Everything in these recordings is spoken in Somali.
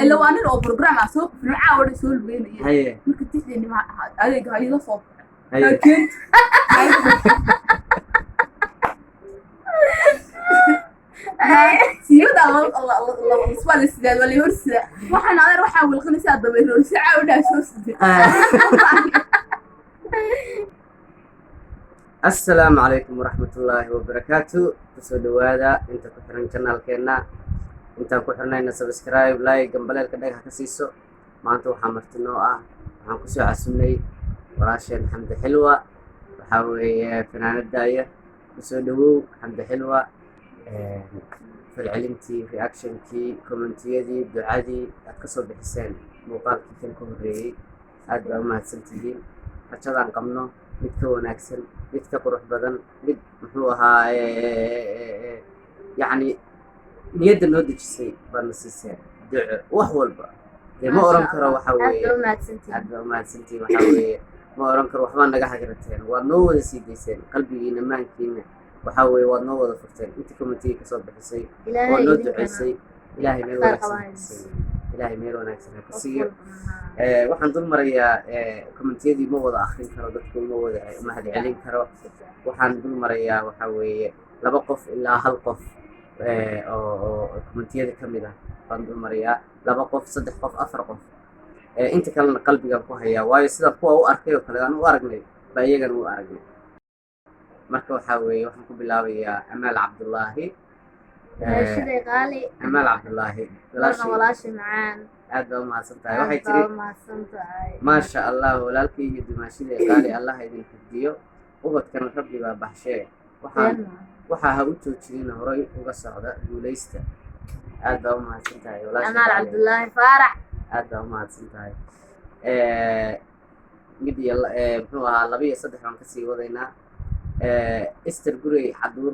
Ila waa nin oo program ah soo qufulin caawa dhan soo lugeynaya. Marka tixdeeni ma adeega ha ila soo baxay. Laakiin siibada waa la sidaa, waa la hor sidaa. Waxaan adeer waxaa wilqinaysaa dabayl horsi caawa dhaa soo siday. Assalaamu calaykum waraxmatullaahi wabarakaatu. Kusoo dhawaada inta ku xiran channelkeenna, intaan ku xirnayna subscribe, like, gambaleelka dhagax ka siiso. Maanta waxaa marti noo ah, waxaan kusoo casunnay walaasheen Xamdi Xilwa. Waxaa weeye fanaanad daaya. Kusoo dhawow, Xamdi Xilwa. Falcelintii, reactionkii, commentiyadii, ducadii aad kasoo bixiseen muuqaalkii kan ka horreeyey, aad baa u mahadsantihiin. Rajadaan qabno mid ka wanaagsan, mid ka qurux badan, mid muxuu ahaa, yacni niyadda noo dejisay baad na siiseen, duco, wax walba. Dee ma oran karo waxa aad weeye baa u mahadsantihiin. Aad baa u mahadsantihiin. Waxaa weeye ma oran karo waxbaa naga hagrateen, waad noo wada sii dayseen qalbigiina, maankiina. Waxaa weeye waad noo wada furteen intii commentigii kasoo bixisay oo Ilaahay noo idinkana duceysay. Ilaahay meel khayr wanaagsan qaba ha ha ka idin siiyo. siiyo. Ilaahay meel wanaagsan ha ka qof siiyo. walbana ha Waxaan dul marayaa commentiyadii. Ma wada akrin karo, dadku ma wada mahad celin karo. Si fiican. Waxaan dul marayaa waxaa weeye laba qof ilaa hal qof oo commentiyada ka mid ah baan dul marayaa, laba qof, saddex qof, afar qof. Inta kalena qalbigaan ku hayaa, waayo sidaan kuwa u arkay oo kale aan u aragnay baa iyagana u aragnay. Marka waxaa weeye waxaan ku bilaabayaa Amaal Cabdullaahi. Walaashaday qaali. Amaal Cabdullaahi. Marna walaashay. Walaashay macaan. Aad baa u mahadsan tahay. Aad Waxay baa tiri: u mahadsan tahay. "Maasha Allah, walaalkay iyo dumaashidii qaali, Allah idin xifdiyo. Ubadkana Rabbi baa baxshee, waxaan Been maaha. waxaa ha u joojinina, horay uga socda, guulaysta." Aad baa u mahadsan tahay, walaashay Amaal qaali. Cabdullaahi Faarax. Aad baa u mahadsan tahay. Mid iyo muxuu ahaa, laba iyo saddex baan kasii wadaynaa. Ester Gurey Caduur,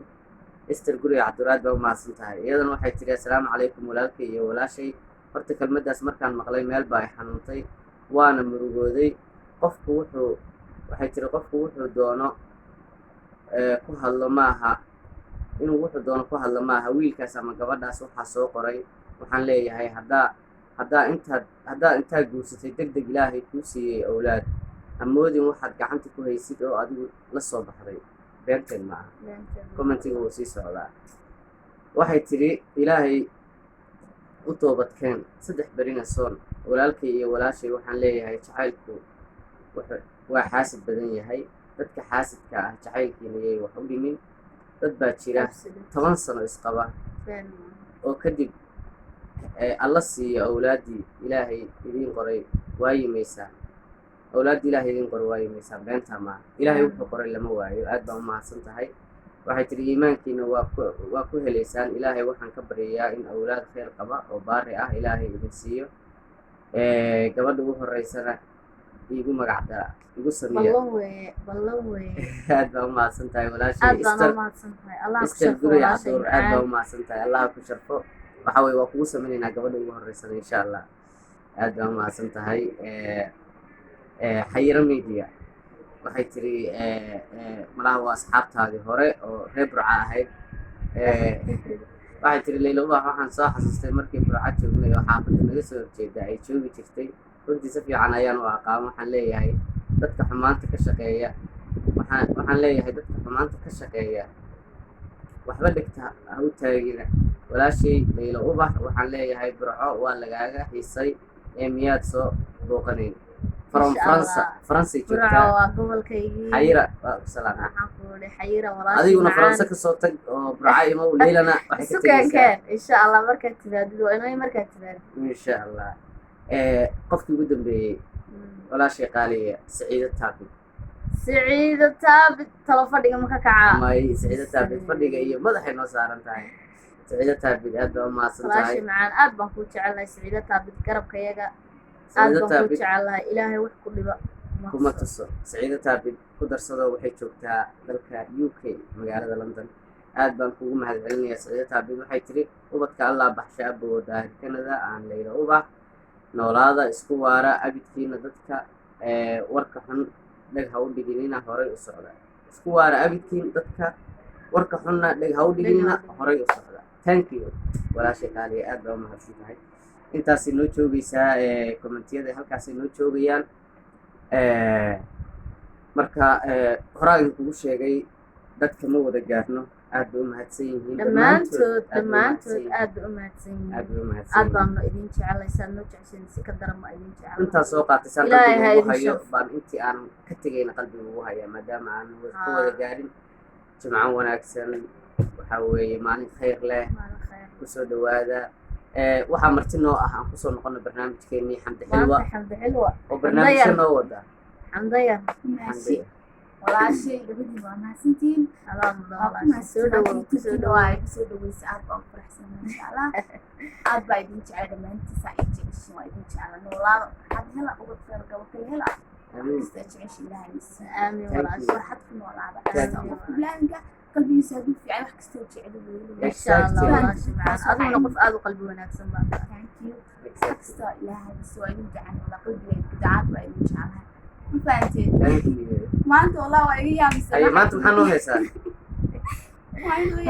Ester Gurey Caduur, aad baa u mahadsan tahay. Iyadana waxay tiri: "Assalaamu calaykum walaalkay iyo walaashay. Horta kelmaddaas markaan maqlay meel baa i xanuuntay, waana murugooday. Qofku wuxuu," waxay tiri, "qofku wuxuu doono ku hadlo maaha, inuu wuxuu doono ku hadlo maaha. Wiilkaas ama gabadhaas waxaa soo qoray waxaan leeyahay, haddaa intaad guursatay deg deg Ilaahay kuu siiyey owlaad, hamoodin waxaad gacanta ku haysid oo adigu la soo baxday." Beenteen ma aha. Commentiga wuu sii socdaa. Waxay tidhi: "Ilaahay u toobadkeen, 3 berina soon. Walaalkay iyo walaashay waxaan leeyahay, jacaylku waa xaasid badan yahay. Dadka xaasidka ah jacaylkiina yay wax u dhimin. Dad baa jira 10 sano isqaba oo kadib Alla siiyo awlaaddii Ilaahay idiin qoray waayi maysaan. Awlaaddii Ilaahay idiin qoray waayi maysaan. Beentaa maaha, Ilaahay wuxuu qoray lama waayo." Aad baa u mahadsan tahay. Waxay tidhi: "Iimaankiina waa ku helaysaan. Ilaahay waxaan ka baryayaa in awlaad khayr qaba oo baari ah Ilaahay idin siiyo. Gabadha ugu horeysana iigu magac dara, igu sameeya." Ballan weeye, ballan weeye. Aad baa u mahadsan tahay, walaashay Aad baan Ester. u mahadsan tahay. Allah ku Ester sharfo, Gurey walaashay Caduur, aad baa macaan. u mahadsan tahay. Allah ku sharfo. Waxa weye waa kugu sameynaynaa gabadha ugu horeysana, insha Allah. Aad baa u mahadsan tahay. Xayiro Media waxay tiri, malaha waa asxaabtaadii hore oo reer Burca ahayd. Waxay tiri: "Leyla Ubax waxaan soo xasuustay markii Burca joognay oo xaafadda naga soo horjeeda ay joogi jirtay. Runtii si fiican ayaan u aqaan. Waxaan leeyahay dadka xumaanta ka shaqeeya, waxaan leeyahay dadka xumaanta ka shaqeeya waxba dhigta ha u taagina. Walaashay Layla Ubax waxaan leeyahay, Burco waa lagaaga xiisay ee miyaad soo booqanayn?" From Insha Faransa. Allah. Faransay Burco joogtaa. waa gobolkaygii. Xayira waa ku salaam. Waxaan ku idhi Xayira, walaashay Adiguna macaan. Faransa kasoo tag oo Burco imow. Laylana waxay Isu ka tegaysaa. keenkeen insha Allah markaad timaadid, waa inoo markaad timaadid. Insha Allah. Qofkii ugu dambeeyey, walaashay qaaliya Saciido Taabit. Siciido Taabit, talo fadhiga ma ka kacaa? May, Saciido Taabit fadhiga iyo madaxay noo saaran tahay. Saciido Taabit, aad baa u mahadsan tahay. Walaashay macaan, aad baan kuu jecelahay. Siciido Taabit, garabkayaga aad Saciido baan kuu Taabit jecelahay. Ilaahay wax ku dhiba kuma kuma tuso. Tuso. Saciido Taabit ku darsado, waxay joogtaa dalka UK, magaalada London. Aad baan kugu mahadcelinayaa, Saciido Taabit. Waxay tiri: "Ubadka Allah baxsha, abow Daahir Canada aan Layla Ubax, noolaada, isku waara abidkiina. Dadka warka xun dheg ha u dhiginina, horay u socda. Isku waara abidkiin, dadka warka xunna dheg ha u dhiginina, horay u socda." Thank you, walaashay qaaliya, aad baa u mahadsan tahay. Intaasay noo joogaysaa commentiyada, halkaasay noo joogayaan. Marka horaa idinkugu sheegay, dadka ma wada gaarno. Aad bay u mahadsan yihiin. Dhammaantood. Aad bay u Dhammaantood. mahadsan yihiin. Aad bay u mahadsan Aad yihiin. bay u mahadsan Aad yihiin. baanu idin jecelay, saad noo jeceshiin si ka daran baa idin jecelay. Intaas soo qaatay saan Ilaahay qalbiga ha ugu idin hayo sharfo. Baan intii aan ka tegayna qalbiga ugu hayaa, maadaama aan ku wada gaarin. Jimco wanaagsan, waxaa weeye maalin khayr leh. Maalin khayr. Kusoo dhawaada. Waxaa marti noo ah, aan kusoo noqono barnaamijkeenii, Xamdi Xilwa. Maanta Xamdi Xilwa. Oo barnaamijka noo wada. Xamdayar. Maashi walaashay, labadiin waa mahadsantihiin. Adaa mudan. Waa ku Walaashay, soo dhawow, kusoo mahadsantihiin. dhawow. Waa igu soo dhaweysay, aad baa u faraxsan, maasha Allah. Aad baa idin jecel dhammaantiisa, ay jeceshiin, waa idin jecela. Noolaada, farxad hela, ubad khayr gabo kale hela. Amiin. Kasta jecesha Ilaahay siiyo. Aamin. Thank you. Walaashay. Farxad ku noolaada. Thank Kasta you. qofka bini'aadamka qalbigiisa hadduu fiican, wax kastoo jecel weeye. Insha Allah. Exactly. Walaashay macaan, adiguna qof aad u qalbi wanaagsan baa tahay. Thank you. Wax Exactly. kasta Ilaahay siiyo, waa idin jecel wala qalbiga ducaad baa idin jecelahay, ma fahanteen? Thank you. Maanta wallah waa iga yaabisay. Haye, maanta maxaa noo haysaa?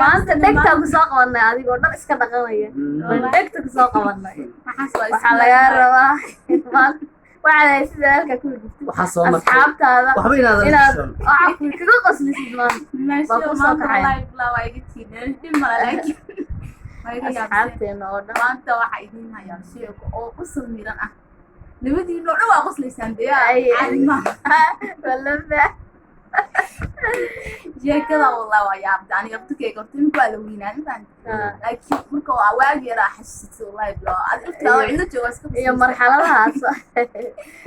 Maanta dhegtaa kusoo qabanay, adigoo dhar iska dhaqanaya baan dhegta kusoo qabanay. Waxaa lagaa rabaa maanta waxaad haysida halka ku gubtid Waxaa soo martay asxaabtaada waxba inaadan inaad xishoon. Waxa ku kaga qoslisid maanta baa kusoo kaxay. Waa iga tiineen, dhib mala, laakiin waa iga yaabisay. Asxaabteena oo dhan. Maanta waxaa idiin hayaa sheeko oo qosol miran ah. Labadiina oo dhan waa qoslaysaan dee. Ay. Caadi maaha. Walafa. Sheekada wallah waa yaabta. Aniga abtukeyga horta imika waa la weynaa intaan, laakiin marka waa waagi yaraa xasuusatay, wallahi bilo ad iltaa cidlo jooga iska Iyo marxaladahaas.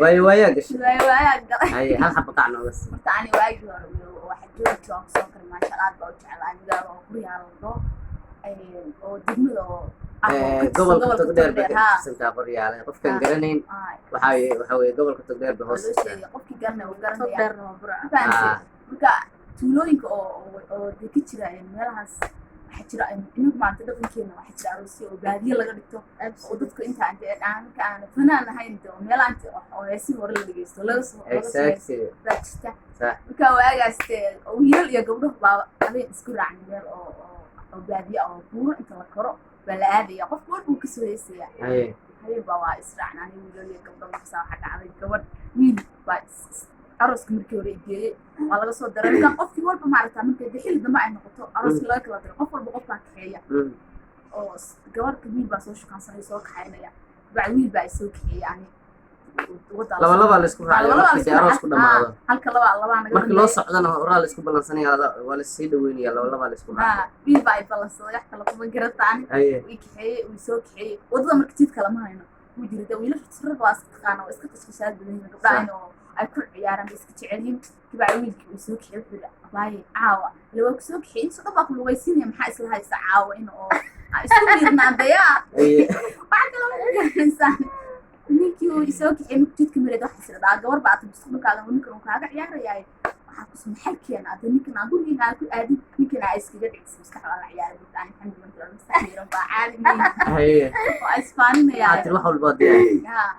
Waayo waayaa gashay. Waayo waayaa galay. Haye, hal xaba qac nooga sii. Horta ani waagii hore waxa joogi waan kusoo koray, maasha Allah, aad baa u jeclaa magaalo oo Qoryaal la dhaho, oo degmada oo ah oo ka tirsan. Gobolka Togdheer bay ka haa. tirsantaa Qoryaale. Qofkan garanayn, waxaa weeye gobolka Togdheer bay Waa hoos loo tagtaa. sheegay, qofkii garanaya wuu garanaya. Togdheerna waa Burca. Ma fahamtay? Marka tuulooyinka oo dee ka jira meelahaas waxaa jira, inagu maarata dhaqankeena waxaa jira aroosyo oo baadiye laga dhigto, oo dadku inta ante aan marka aan fanaan ahayn de, oo meelaha inta oo heesihii hore la dhegeysto laga soo baa jirta. Marka waagaas dee oo wiilal iyo gabdho baa habeen isku raacnay meel oo baadiye ah oo buuro inta la koro baa la aadaya, qofka war buu kasoo heesaya. Habeen baa waa israacnay aniga, wiilal iyo gabdho. Markaasa waxaa dhacday gabadh wiil baa arooska markii hore igeeyey, waa laga soo daray. Marka qofkii walba maaragta marka dee xilli dambe ay noqoto arooskii laga kala diray, qof walba qof baa kaxeeya. Oo gabadhka wiil baa soo shukaansanaya, soo kaxaynaya, bacdi wiil baa isoo kaxeeyay ani waddaa. Laba labaa la isku raacaya. Laba labaa Markii la dee isku aroosku raacay. dhamaado. Halka laba labaa naga Markii loo dambeeya. socdana horaa la isku ballansanaya, waa la sii dhaweynaya, laba labaa la isku raacaya. Wiil baa i ballansaday, wax kale kuma garataan. Wii kaxeeyey, wii soo kaxeeyey waddada. Marka jidka lama hayno wuu jira dee, wiilasha rag waa iska taqaana, waa iska qashqashaad badan yihiin, gabdhaha in oo ay ku ciyaaraan bay iska jecel yihiin. Kabacdi wiilkii uu soo kaxeeyey, wuxuu yidhi, "Abaaye, caawa ila waa kusoo kaxeeyey, inta dhan baa ku lugaysiinaya, maxaa isla haysa caawa in oo aan isku miirnaan dayaa?" Wax kale ma garanaysaan. Ninkii uu isoo kaxeeyey markuu jidka mareed, waxa is dhadaa gabar baa ata, mustaqbalkaaga ninkan uu kaaga ciyaarayaay, waxaa kus maxalkeena ade ninkan aan gurigiina aan ku aadin, ninkan aa iskaga dhicisa. Maskax waa la ciyaaray buta ani, alxamdulillah, maskax miiran baa caadi miin. Waa isfaaninayaa. Waxaa tiri wax walba waa diyaar. Yaa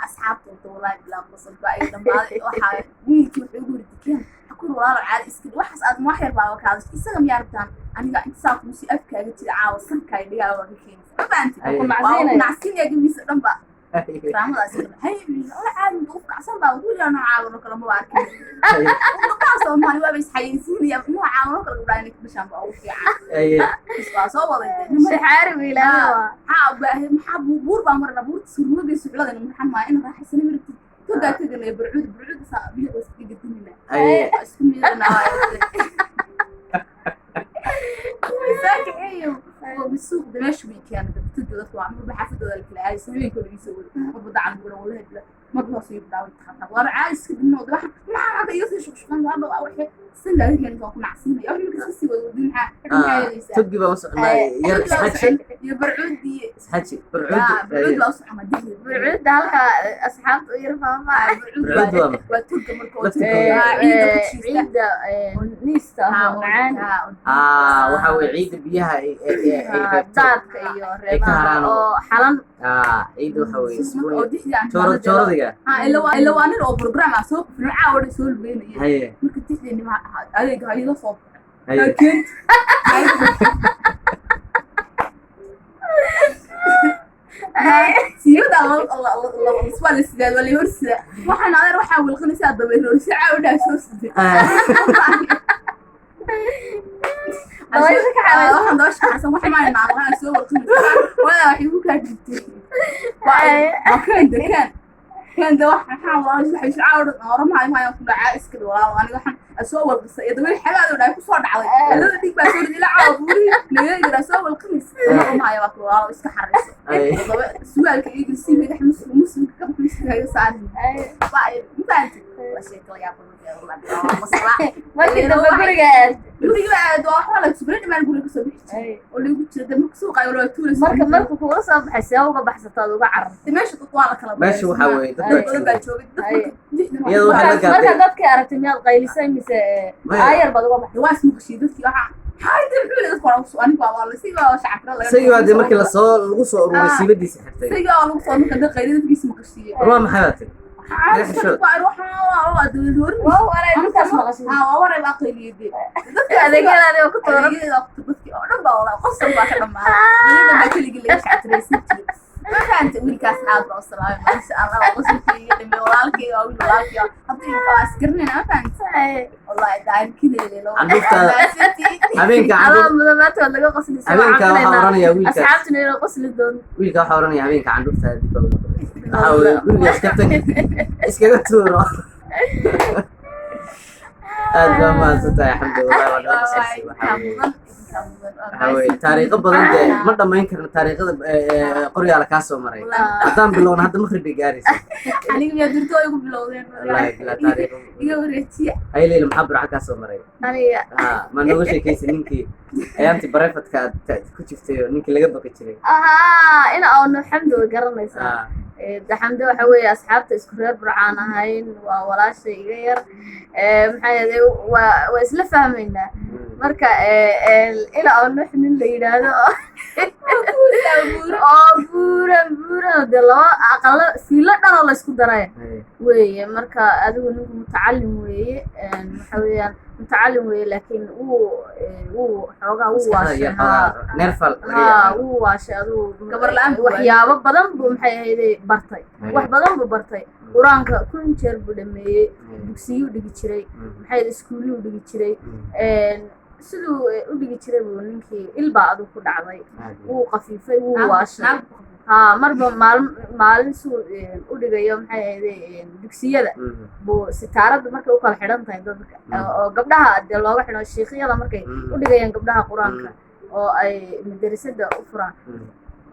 asxaabta wata, wallahi bilaa qosolka ay dhammaaday. Waxaa wiilkii wuxuu igu yiri, "Dikeen hakur walaalo, caadi iska dhig, waxaas aad wax yar baaba kaada isaga miyaa rabtaan aniga inta saa kuusi afkaaga jira caawa sankaaga dhigaa waa ka keenaysa, ma fahanti?" Haye. Ku Waa nacsiinaya. Nacsiinaya gabiisa dhan ba karaamadaas iska hay wala caadi qof kacsan baa weligaa noocaaga oo kale ma arkin. Gabdhaha Soomaali waaba isxayeysiinaya, noocaaga oo kale gabdhaha inay ku dhashaan baa ugu fiican. Bas waa soo waday dee Shaxaari wiilaada waa. Maxaa baahay, maxaa buur baa marna buurta surmadii sucladana maxaa maa in raaxaysana martid togaa teganaya Burcuud, Burcuud saa biyo iska gadinina. Waa isku miirana soo kaxeeyo oo bisuuq meesha way keenay dabtooda. Dadku waa marba xaafadooda la kala aadaysa, habeenkii laga soo wado marba dacal buura wallahi bila marba hoos ugu dhaaway taxataa waaba caadi iska dhimno. Waxa maxaa hadda iga sii shuqshuqan waa dhow waxay sangaa keenay, waa ku nacsiinaya wax marka iska sii wado wadin maxaa maxaa yeelaysaa. Togi baa u soconaa yar, isxaji. Iyo Barcuudii. Isxaji. Yaa Burcuudi. Barcuud baa u soconaa dixda. Burcuudda halka asxaabta u yar faahfaahay. Burcuud waa maxay? Waa toga marka oo Laftirkooda. Ciidda ku jiista. Ciidda niista ah oo macaan. Waxaa weye ciidda biyaha ay reebto. Daadka iyo Ay ka haraan reebaha oo xalan. Ciidda waxaa weye oo dixda aan joorad jooradiga. Ila waa nin oo program ah soo quflo caawa dhan soo lugeynaya. Marka dixdeeni ma adeega hayada soo baxay. Laakiin Siibada waa la sidaa, waa la hor sidaa. Waxaan adeer waxaa wilqinaysaa dabayl horsi caawdhaa soo siday. Dabaysha ka xaraysan. Waxaan dabaysha ka xaraysan, wax maan naaqlaha soo wilqinaysaa. Wada waxay ku kaa jirtay. Waa kan de kan. Kan de wax maxaa walaa waxay caawdha oramahay maayo ku dhacaa iska walaal aniga waxaan soo walqisay iyo dabayl xagaad oo dhaay ku soo dhacday. Alada dhig baa soo ridila caawa buuri naga yira soo walqinaysa. Oramahay waa ku walaal iska xarayso. Su'aalka iiga sii madax muslimka ka muslimka saarin. Waa intaanti waa sheeko la yaab badan wallahi. Markii dambe guriga aad Guriga aad waa waxba la subray dhimaan guriga kasoo bixi jiray oo lagu jira dad suuqa ay wala tuulaysa. Marka kuula soo baxay, see uga baxsato aad uga carartay? Meesha dad waa la kala Meesha waxaa weeye, dad dad baa badan baa joogay, dad Ay. marka lixdan Iyadoo waxay la marka gaartay. Dadkii aragtay miyaad qaylisay mise Maya. aayar baad uga baxsatay? Waa ismaqashii dadkii waxaa hayde muxuu leeyahay dadka waa aniga waa la si waa shacabka laga Isagii baa dee markii lasoo lagu soo ururay Ah. siibadiisa xirtay. Isagii waa lagu soo marka dad qayli dadkiisa maqashiiyey. War waa maxay baa tiri? Waxaa waa dawlad horin. Waa waray intaas maqashay. Waa waray baa qayliyay dadka. Adeegyadaadi waa ku tuuran. Adeegyada dadkii oo dhan baa walaa qosol baa ka dhamaaday, weliba baa keligii laga shactiraysan jiray. Ma fahantay? Wiilkaas aad baa u salaamay, maasha Allah, waa qosolkii dhimay. Walaalkay waa wiil walaalkay haddii waa isgaranayna. Ma fahantay? Wallahi daahirkineelelo. Habeenka Adaa candhuuf mudan maanta waad laga qoslisay. Habeenka waxaa oranaya wiilkaas. Asxaabtuna inay qosli doonto. Wiilka waxaa oranaya habeenka candhuuftaada dib baa ugu dambaysa. Waxaa weeye guriga iska tag, iskaga tuuro. Aad baa mahadsan tahay, Xamdi, wallahi waa naga qoslisay. Waxaa weeye taariikho badan dee ma dhammayn karno taariikhada qoryaala kaa soo maray. Haddaan bilowna hadda maqrib bay gaaraysa. Aniga miyaa durto igu bilowdeen? Wallahi bilaa taariikho. Iga wareejiya. Hay Leyla, maxaa Burca kaa soo maray? Aniga? Ha, ma nooga sheekaysa ninkii ayaantii bareefadka aad ku jirtay oo ninkii laga baqi jiray? Ahaa, ina aanu Xamdi way garanaysaa. Ah. De Xamdi waxa weeye asxaabta isku reer Burcaan ahayn, waa walaasha iga yar. Maxaa yeelay waa isla fahmaynaa. Marka ila aanu nin la yidhaahdo oo buuran buuran dee laba aqalo siilo dhan oo la isku daray weeye. Marka adigu ninku mutacalim weeye, waxa weeyaan mutacalim weeye, laakiin wuu xoogaa wuu Maskaxda waashay. iyo Haa. xoogaa neerfal laga Haa. yaabaa. Wuu waashay adigu. Gabar la'aan buu waayay. Waxyaabo badan buu maxay ahayday bartay. Wax badan buu bartay, qur-aanka 1000 jeer buu dhameeyey, dugsiyuu dhigi jiray, maxay ahayd iskuulluu dhigi jiray. Siduu u dhigi jiray buu ninkii ilbaa adigu ku dhacday, wuu qafiifay, wuu waashay. Haa, marba maalin maalin suu u dhigayo maxay ahayday dugsiyada buu sitaaradda markay u kala xidhan tahay dadka oo gabdhaha dee looga xidho shiikyada markay u dhigayaan gabdhaha qur-aanka oo ay madarasada u furaan,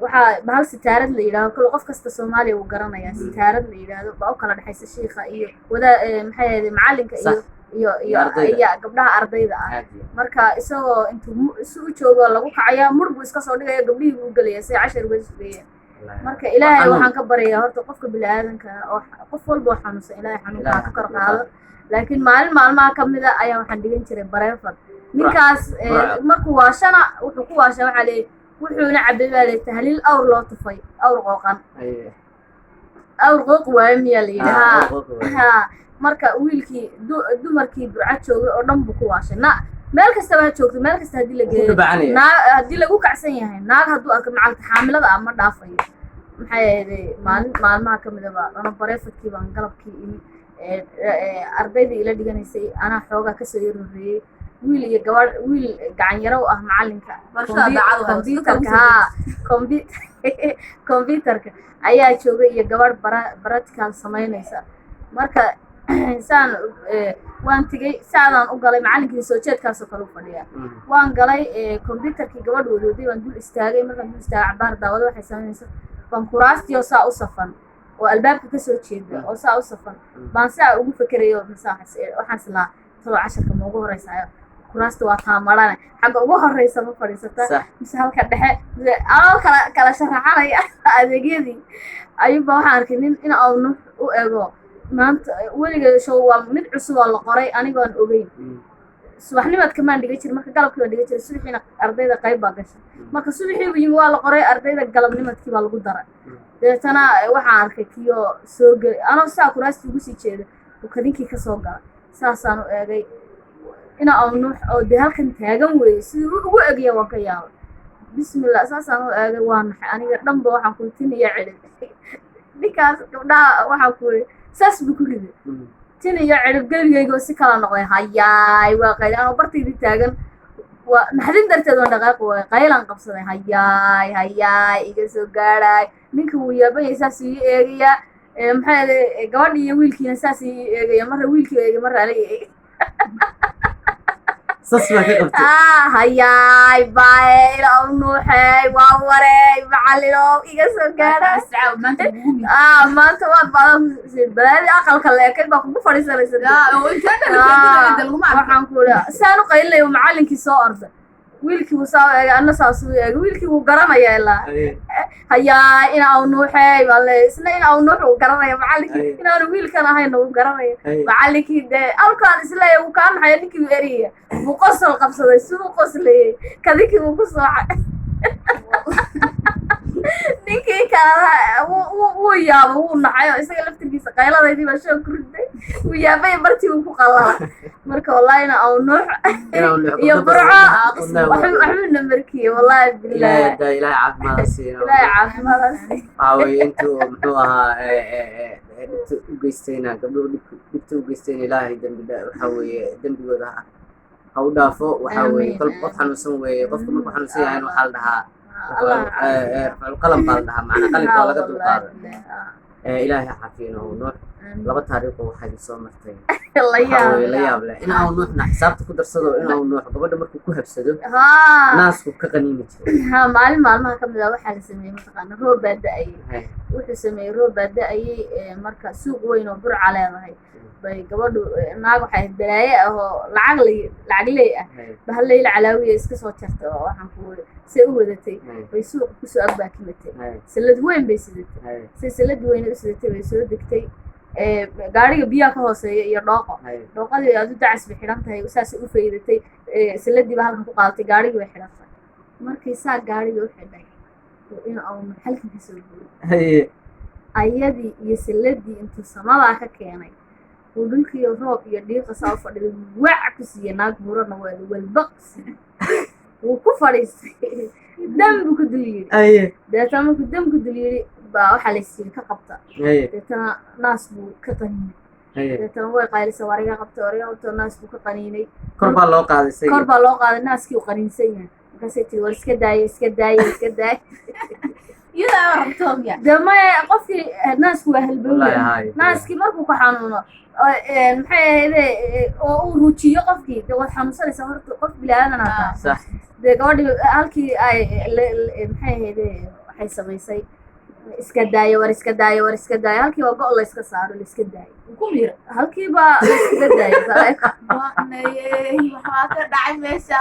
waxaa bahal sitaarad la yidhaahdo kale qof kasta Soomaaliya wuu garanayaa. Sitaarad la yidhaahdo baa u kala dhexaysa shiikha iyo wadaa maxay ahayday macalinka iyo iyo iyo Ardayda. Iyo gabdhaha ardayda ah. Aad iyo Marka isagoo intuu isu u joogo lagu kacayaa, mur buu iska soo dhigaya, gabdhihii buu u gelaya si cashar uga sugayeen. Marka Ilaahay Xanuun. waxaan ka baryayaa horta qofka bini'aadanka ah oo qof walba oo xanuunsan Ilaahay xanuunka ha ka kor qaado. Laakiin maalin maalmaha ka mid a ayaa waxaan dhigan jiray bareefad ninkaas. Burco. Markuu waashana wuxuu ku waashaa waxaa leeyahy wuxuuna cabay baa leeyahy tahliil awr loo tufay, awr qooqan. Awr qooq waayo miyaa la yidhi? Ah, haa. qooq waaye. Haa, marka wiilkii dumarkii Burco joogay oo dhan buu ku waashay. Na meel kastaba ha joogto, meel kasta haddii la Wuu ku geeyo dhabacanaya. Naag haddii lagu kacsan yahay, naag hadduu arko macalta xaamilada ah ma dhaafayo. Maxay ahayd maalin maalmaha ka midaba ana bareefadkii baan galabkii imi. Ardaydii ila dhiganaysay anaa xoogaa kasoo yar horreeyey, wiil iyo gabadh, wiil gacan yaro u ah macalinka Barashada daacad u haysto, computerka dadka ugu haa, computerka ayaa joogay iyo gabadh bara practical samaynaysa. Marka saan waan tegey, saadaan u galay, macalinkii soo jeedkaasoo kale u fadhiya. Waan galay computerkii gabadh wadooday baan dul istaagay. Markaan dul istaagay cabaar daawado waxay samaynaysa baan kuraastii oo saa u safan oo albaabka kasoo jeeda oo saa u safan baan saa ugu fekerayo mise waxaan is lahaa talo casharka ma ugu horeysaayo kuraasta waa taamarane xagga ugu horeysa ma fadhiisata mise halka dhexe mise anoo kala kala sharaxanaya adeegyadii ayuunba waxaan arkay nin in aanu u ego maanta weligeed show waa mid cusub oo la qoray anigoon ogeyn. Subaxnimadka maan dhiga jirin, marka galabkii baan dhiga jiray, subaxiina ardayda qayb baa gashay. Marka subaxii buu yimi, waa la qoray ardayda, galabnimadkii baa lagu daray. Dabeetana waxaan arkay kiyoo soo gelay anoo saa kuraastii ugu sii jeeda uu kadinkii kasoo galay, saasaan u eegay ina aw Nuux oo dee halkan taagan weeye. Siduu ugu egaya waan ka yaabay. Bismillah, saasaan u eegay, waa naxay aniga dhanba. Waxaan kuli tin iyo cidhib ninkaas gabdhaha, waxaan kuli saas buu ku riday tin iyo cidhib, gebigayga si kala noqday. Hayaay, waa qayli anoo bartaydii taagan, waa naxdin darteed waan dhaqaaqi waayay, qaylaan qabsaday. Hayaay, hayaay, iga soo gaadhaay! Ninka wuu yaaban yahay, saas ii eegayaa. Maxaa yeelay, gabadhii iyo wiilkiina saas ii eegaya, marra wiilkii eegay, marra aniga eegay. Sas baa ka qabtay. Ah, hayaay, baaye, ilaa u nuuxeey, waa wareey, macallinow, iga soo gaadhaay. Asxaab, maanta lagugu mi Ah, maanta waad badan balaadii aqalka leekayd baa kugu fadhiisanaysa. Oo inteena la keenay laguma arko. Waxaan ku idhi saan u qaylinayo, macallinkii soo orday, wiilkii buu saa u eegay, anna saasuu eegay. Wiilkii wuu garanaya ilaa. Hayaa, ina au nuuxeey baa le, isna ina au nuux uu garanaya macallinkii, inaanu wiilkan ahayna wuu garanaya. Macallinkii dee alkaan isleeya wuu kaa naxaya, ninkii wuu eriyaya, wuu qosol qabsaday, siduu qoslayay kadinkii wuu ku soocay. Ninkii kalena wuu yaabo, wuu naxay oo isaga laftirkiisa qayladaydii baa shoog ku riday, wuu yaabay, bartii wuu ku qalala. Marka wallahi ina au nuux Inuu nuux iyo gabdho Burco badan. Waxbuu na markiyey, wallahi Ilaahay billahi. haddaa Ilaahay caafimaad ha siiyo. Ilaahay caafimaadaas. Waxaa weeye intuu muxuu ahaa dhibta u geystayna, gabdhuhu dhibta u geystayna, Ilaahay dembi waxaa weeye dembigooda ha u dhaafo. Waxaa weeye Aamiin, kol qof aamiin. xanuunsan weeye. Qofka markuu xanuunsan yahayna waxaa la dhahaa Allah. Rafcul qalam baa la dhahaa, macnaa qalinka waa laga dulqaada. Ilaahay ha xafiyo Nuux. Laba taariikho waxaa idin soo martay La waxaa weeye la yaab. yaab leh. In au Nuuxna xisaabta ku darsado, in au Nuux gabadha markuu ku habsado naasku ka qaniini jiray. Ha, maalin maalmaha ka mid ah waxaa la sameeyey, mataqaana, roob baa da-ayay. Wuxuu sameeyey, roob baa da-ayay. Marka suuq weyn oo Burca leedahay bay gabadhu, naag waxay ahayd balaaye ah oo lacag lay, lacag ley ah, bahallayla calaawiya iska soo jartay oo waxaan ku wuri say u wadatay bay suuqa kusoo agbaakimatay. Sallad weyn bay sidatay. Say sallad weyn u sidatay bay soo degtay. Gaariga biyaha ka hooseeya iyo dhooqo, dhooqadii adu dacas bay xidhan tahay, saasay u faydatay. Salladii baa halkan ku qaadatay, gaarigii bay xidhatay. Markii saa gaarigii u xidhay in aanu halkan ka soo guuray, ayadii iyo salladii intuu samadaa ka keenay uu dhulkii roob iyo dhiiqa saa u fadhiday, wac ku siiyey. Naag buurana waa walbaq siiyey, wuu ku fadhiistay, dam buu ku dul yidhi. Deetana markuu dam ku dul yidhi baa waxaa la siiyey ka qabta. Deetana naas buu ka qaniinay. Deetana way qaylisa, wariga qabta, wariga qabta, naas buu ka qaniinay. Kor baa loo qaaday isaga. Kor baa loo qaaday, naaskii uu qaniinsan yahay. Markaasay tiri, war iska daaye, iska daaye, iska daaye. Iyadaa rabto miya? Dee maya, qofkii naasku waa Wallaahi. halbowya. Haye. Naaskii markuu ku xanuuno oo, maxay ahayde, oo uu rujiyo qofkii, dee waad xanuunsanaysaa horta, qof bini-aadan aa tahay. Dee gabadhii halkii ay maxay ahayde, waxay samaysay, iska daayo, war iska daayo, war iska daayo. Halkii waa go' la iska saaro, la iska daayo. Ku miira. Halkii baa la iskaga daayo. Waanayey, waxaa ka dhacay meesha.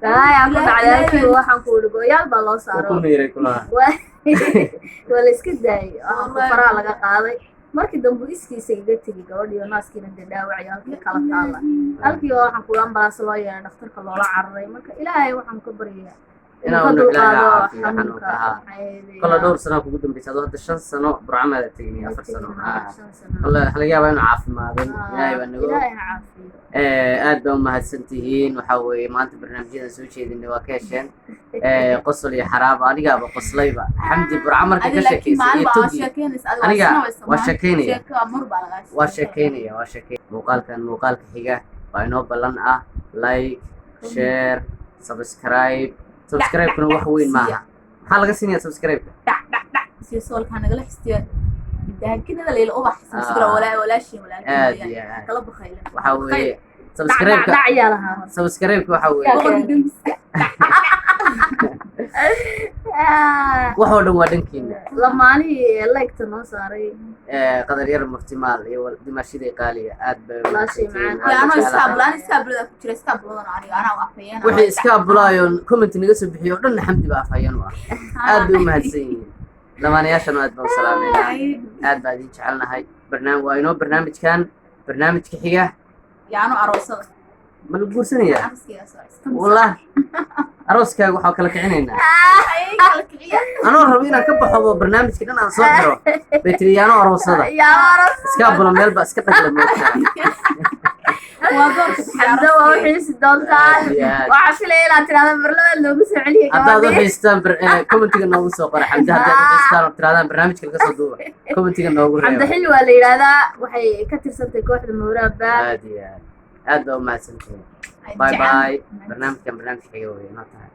Balaayaa ku dhacday. Ilaahay halkii waxaan ku uri go-yaal baa loo Wuu saaro. ku miiray kulaha. Waa la iska daayay, waxaan ku Wallahi. faraha laga qaaday. Markii dambe iskiisa iga tegey gabadhii oo naaskiina dee dhaawacay halkii kala taala. Halkii oo waxaan ku ambalaas loo yeeray, dhakhtarka loola cararay. Marka Ilaahay waxaan ka baryayaa inuu Inaa ka uu Ilaahay dulqaado caafiyo xanuunka. xanuunka, haa. Maxay ahayd, Kolle dhowr sanaa kugu dambaysa adoo hadda 5 sano Burcamaada tegin, 4 sano. 5 sano. Kolle waxa laga yaabaa inuu caafimaaday. Ilaahay baa naga og. Ilaahay ha caafiyo. Aad baa umahadsan tihiin. Waxaa weeye maanta barnaamijyadan soo jeedinay waa ka hesheen. Qosol iyo xaraaba, anigaaba qoslayba. Xamdi Burca markay Adi ka laakiin sheekeysay maalin iyo baa waa togi sheekeynaysa adiga. Aniga waa sinawaysa waa maalin. sheekeynaya. Sheeko waa mar baa lagaa Waa sheekeynaya, waa sheekeyn. Muuqaalkan muuqaalka xiga waa inoo ballan ah. Like, share, subscribe. Subscribe-kuna wax weyn maaha. Maxaa laga siinayaa subscribe-ka? Dhac dhac dhac siyo, soolkaa nagala xistiya daakinada Leyla Ubax subscribe. Walaa walaashiin walaalkiin Aad weeyaan. iyo aad. Kala bakaylan. Waxaa weeye Dhac subscribe-ka dhac yaa lahaa. Subscribe-ka waxaa weeye Yaa Boqorka dembiska. Wax oo dhan waa dhankiina. Lamaanihii like-ta noo saaray. Qadar yar murtimaal iyo dimaashiday qaaliga, aad bay Walaashay umahadsantihiin. macaan. Ya Aad anoo baan jeclahay. iskaabula, ani iskaabulada ku jira, iskaabuladan aniga anaa u afayeen. Wixii iska abulaayo comment naga soo bixiyo oo dhan Xamdi baa afhayeen u ah. Aad bay umahadsan yihiin lamaanayaashana, aad baan u salaameynaa, aad baa idin jecelnahay. Waa inoo barnaamijkan barnaamijka xiga. Ya anoo aroosada. Ma la guursanayaa? Arooskayga soo iska Wallah, arooskaaga waxaa kala kicinaynaa. Ay, kala kiciya. Anoo rabo inaan ka baxo barnaamijka dhan aan soo xiro bay tiri, yaano aroosada. Yaa aroos. Iska abula meel baa iska dhagla moogtaa. Waa doorka. Xamdo waa u xiisi doontaan. Aad iyo aad. Waxaa filaya inaad tirahda marlabaad loogu soo celiyay Haddaad u gabadhii. xiistaan, commentiga noogu soo qora Xamdi. Haddaad u xiistaan oo tirahdaan barnaamijka laga soo duuba, commentiga noogu Xamdo reeba. Xilli waa la yidhaahdaa, waxay ka tirsantahay kooxda Mawraa Band. Aad iyo aad, aad baa umahadsantihiin. Bye bye. Barnaamijkan barnaamij xiga wey inoo tahay.